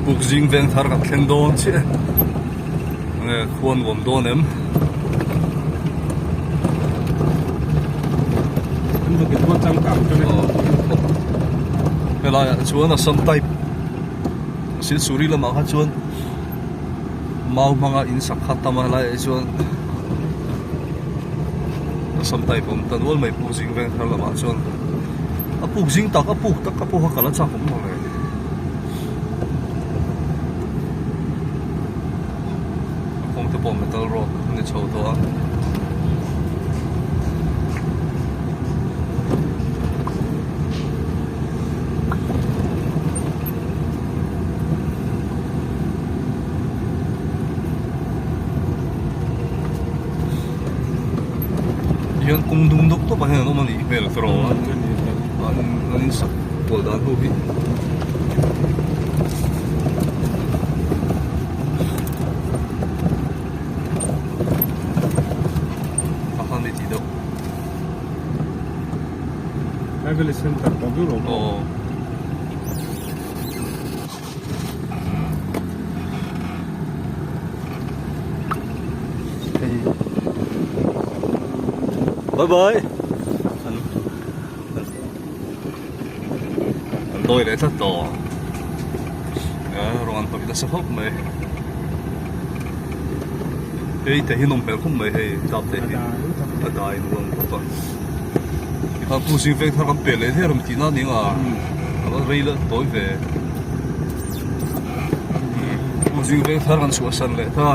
Pukzing veng thar kan thleng dawn chiah e nge khua nuam dawn em. Helai ah chuan Assam type Silsuri lamah kha chuan mau hmanga in sak kha tam a helai ah chuan Assam type awm ta nual mai Pukzing veng thar lamah chuan a puk zing tak a puk tak a pawh kha ka la chak awm lo le. A kawng te pawh metal road a ni chho tawh a. Hian kawng dum deuh tawp ah hian an awm a nih hmel ka rawh a an in sak kual dan ho hi. A khan ni tih deuh. Family center ta dur awm. Aw. Bye bye. An an dawi leh tlat tawh. Rawng an hnawih nasa khawp mai. Hei te hi nawm hmel khawp mai hei tap te hi a dai nuam khawp a. Tikhan pu zing veng thar kan pe leh hler awm tihna a ni ang a, a va rei la tawi ve. Pu zing veng thar kan chhuahsan leh ta.